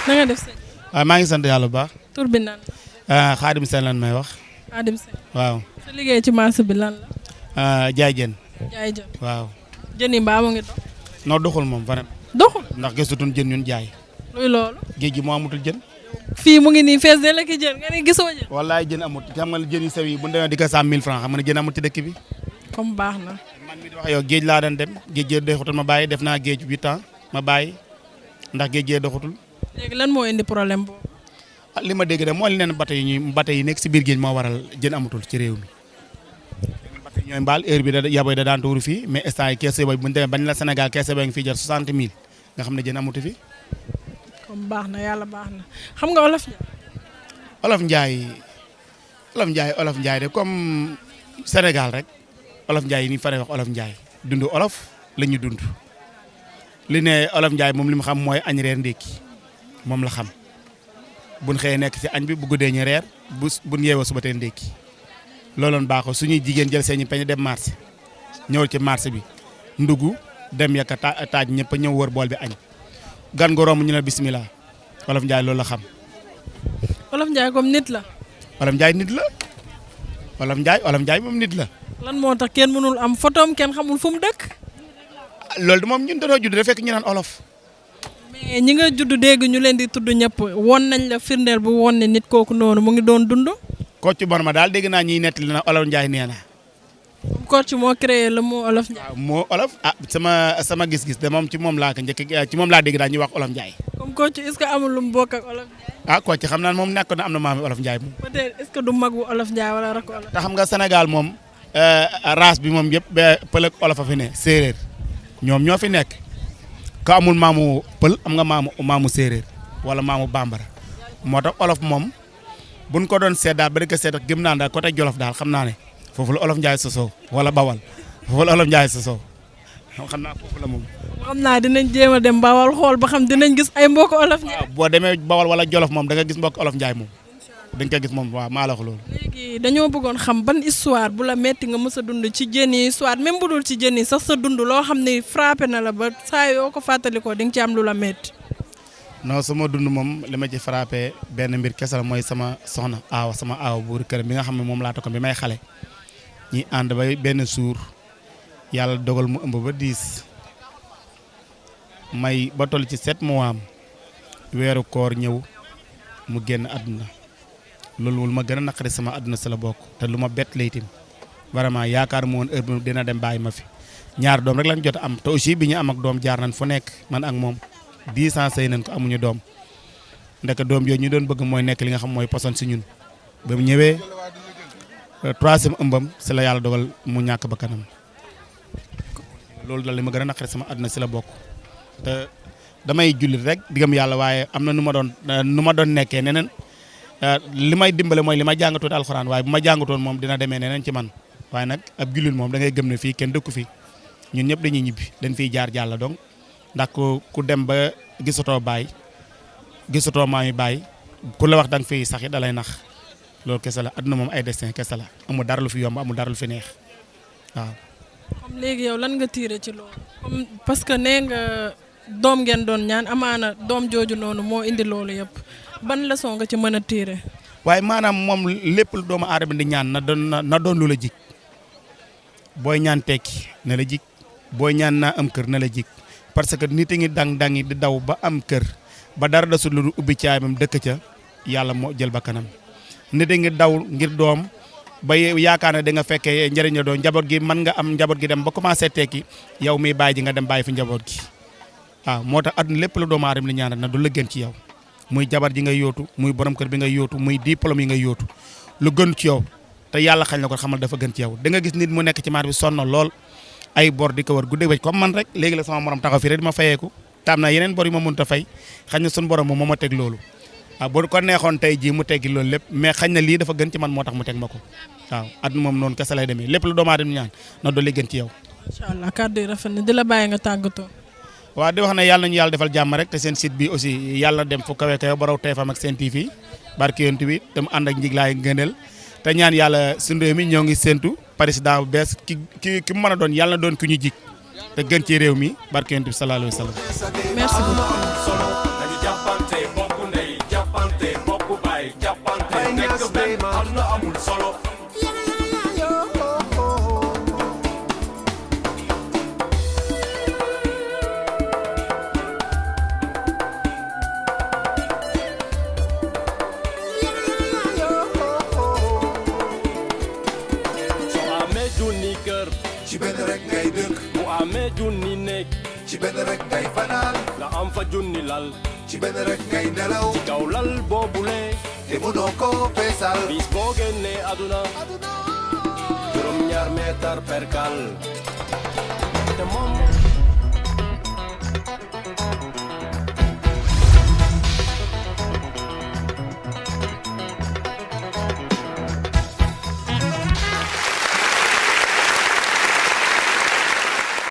na nga def sëñ. waaw maa ngi sant yàlla bu baax. tur bi nan Xaadim Seen lan may wax. Xaadim Seen. waaw. sa liggéey ci marché bi lan la. jaay jën. jaay jën. waaw. jën yi mbaa mu ngi dox. noo doxul moom vraiment. doxul. ndax gëstatuñ jën ñun jaay. luy loolu. géej gi moo amatul jën. fii mu ngi nii fees de la ki jën nga ni gisoo jën. wallaay jën amut xam nga jën yu sew yi bu ñu demee di ko 100000 francs xam nga ne jën amut ci dëkk bi. comme baax na. man mi di wax yow géej laa daan dem géej gee doxatul ma bàyyi def naa géej 8 ans ma bàyyi ndax géej gee doxatul. léegi lan moo indi problème boobu. li ma dégg de moo li neen bateau yi nekk si biir géej moo waral jën amatul ci réew mi. bateau yi ñooy mbaal heure bi da yaboy da daan tuuru fii mais instant yi kees boy bu ñu demee bañ la Sénégal kees boy ngi fii jar 60000 nga xam ne jën amatu fi. comme baax na yàlla baax na xam nga Olof Njaay de comme Sénégal rek Olof Njaay yi ni faree wax Olof Njaay dund Olof la ñu dund li ne Olof Njaay moom li mu xam mooy añ reer ndékki moom la xam buñ xëyee nekk ci añ bi bu guddee ñu reer buñ yeewoo suba tee ndékki looloon baaxoo suñuy jigéen jël seen i peñe dem marché ñëwal ci marché bi ndugg dem yàkka taaj ñëpp a ñëw wër bool bi añ gan nga romb ñu ne bismillah Olof Njaay loolu la xam. Olof Njaay comme nit la. Olof Njaay nit la Olof Njaay moom nit la. lan moo tax kenn mënul am photom kenn xamul fu mu dëkk. loolu de moom ñun dañoo judd fekk ñu naan olof. mais ñi nga judd dégg ñu leen di tudd ñëpp won nañ la firndeel bu won ne nit kooku noonu mu ngi doon dund. Kocc Barma daal dégg naa ñiy nettali na Olof Njaay nee na. Kocc moo créé le mot Olof Njaay. waaw moo olof sama gis-gis de moom ci moom laa ko njëkk ci moom laa dégg daal ñuy wax Olof Njaay. comme Kocc est-ce que amul lu mu bokk ak Olof Njaay. Kocc xam naa moom nekk na am na maami Olof Njaay moom. peut-être est-ce que du mag bu Olof Njaay wala rakk Olof. te xam nga Sénégal moom race bi moom yëpp pël ak olof a fi ne séeréer ñoom ñoo fi nekk ka amul maamu pël am nga maamu séeréer wala maamu bambara moo tax olof moom buñ ko doon seet daal ba di ko seet ak gëm naa daal côté Jolof daal xam naa ne foofu la Olof Njaay sosoo wala Bawal foofu la Olof Njaay sosoo xam naa foofu la moom. xam naa dinañ jéem a dem Bawal xool ba xam dinañ gis ay mbokk Olof Njaay. waaw boo demee Bawal wala Jolof moom da nga gis mbokk Olof Njaay moom dañ ko gis moom waaw maa la wax loolu. léegi dañoo bëggoon xam ban histoire bu la metti nga mës a dund ci jën yi soit même bu dul ci jën yi sax sa dund loo xam ne frappé na la ba saa yoo ko fàttalikoo di nga ci am lu la metti. non sama dund moom li ma ci frappé benn mbir kese la mooy sama soxna sama aaw buur kër bi nga xam ne moom laa takkoon bi may xale ñi ànd ba benn suur yàlla dogal mu ëmb ba 10 may ba toll ci 7 mois am weeru koor ñëw mu génn àdduna loolu ma gën a naqari sama àdduna si la bokk te lu ma bett lay tim vraiment yaakaar mu woon heure bi dina dem bàyyi ma fi ñaar doom rek lañ jot am te aussi bi ñu am ak doom jaar nañ fu nekk man ak moom 10 ans sëy nañ ko amuñu doom ndeke doom yooyu ñu doon bëgg mooy nekk li nga xam mooy poson si ñun ba mu ñëwee 3e ëmbam si la yàlla dogal mu ñàkk ba kanam loolu daal li ma gën a naqari sama àdduna si la bokk te damay jullit rek digam yàlla waaye am na nu ma doon nekkee neneen li may dimbale mooy li ma jàngatoon alxuraan waaye bu ma jàngatoon moom dina demee neneen ci man waaye nag ab jullit moom da ngay gëm ne fii kenn dëkku fi ñun ñëpp dañuy ñibbi dañ fiy jaar jàll donc ndax ku dem ba gisatoo baay gisatoo maami baay ku la wax da nga fiy sax it da lay nax loolu kese la adduna moom ay destin kese la amul dara lu fi yomb amul dara lu fi neex waaw. comme léegi yow lan nga tiire ci loolu. comme parce que nee nga doom ngeen doon ñaan amaana doom jooju noonu moo indi loolu yëpp ban leçon nga ci mën a tiire. waaye maanaam moom lépp lu doomu aadama di ñaan na doon lu la jig booy ñaan tekki na la jig booy ñaan naa am kër na la jig parce que nit a ngi dang-dangi di daw ba am kër ba dara desul lu ubbi caayam dëkk ca yàlla moo jël ba kanam nit a ngi daw ngir doom ba yaakaar ne da nga fekkee njëriñ la doon njaboot gi mën nga am njaboot gi dem ba commencé tekki yow miy bàyyi ji nga dem bàyyi fi njaboot gi waaw moo tax àdduna lépp lu doomu aadama li ñaan na du la gën ci yow muy jabar ji ngay yóotu muy borom kër bi ngay yóotu muy diplôme yi ngay yóotu lu gën ci yow te yàlla xañ la ko xamal dafa gën ci yow da nga gis nit mu nekk ci maar bi sonn lool ay bor di ko war guddeeg bëccëg comme man rek léegi la sama morom taxaw fii rek di ma fayeeku te am na yeneen bor yi ma mënut a fay xañ na suñu borom moom moo ma teg loolu waaw bu ko neexoon tey jii mu teggi loolu lépp mais xañ na lii dafa gën ci man moo tax mu teg ma ko waaw àdduna moom noonu kese lay demee lépp lu doomu aadama ñaan na doole gën ci yow. incha allah kàddu yi rafet na di la bàyyi nga tàggatoo. waaw di wax ne yàlla nañu yàlla defal jàmm rek te seen site bi aussi yàlla dem fu kawe kawe ba raw TFM ak seen TV barke yonent bi te mu ànd ak njiglaay ngëneel te ñaan yàlla suñu réew mi ñoo ngi séntu président bu bees ki mu mën a doon yàlla na doon ki ñu jig te gën ci réew mi barke yonent bi sallallahu alayhi wa sallam. merci beaucoup. ngay dëkk bu amee junni nekk ci benn rek ngay fanaan nga am fa junni lal ci benn rek ngay nelaw kaw lal boobule te mënoo ko feesal bis boo génnee aduna juróom ñaar meetar perkal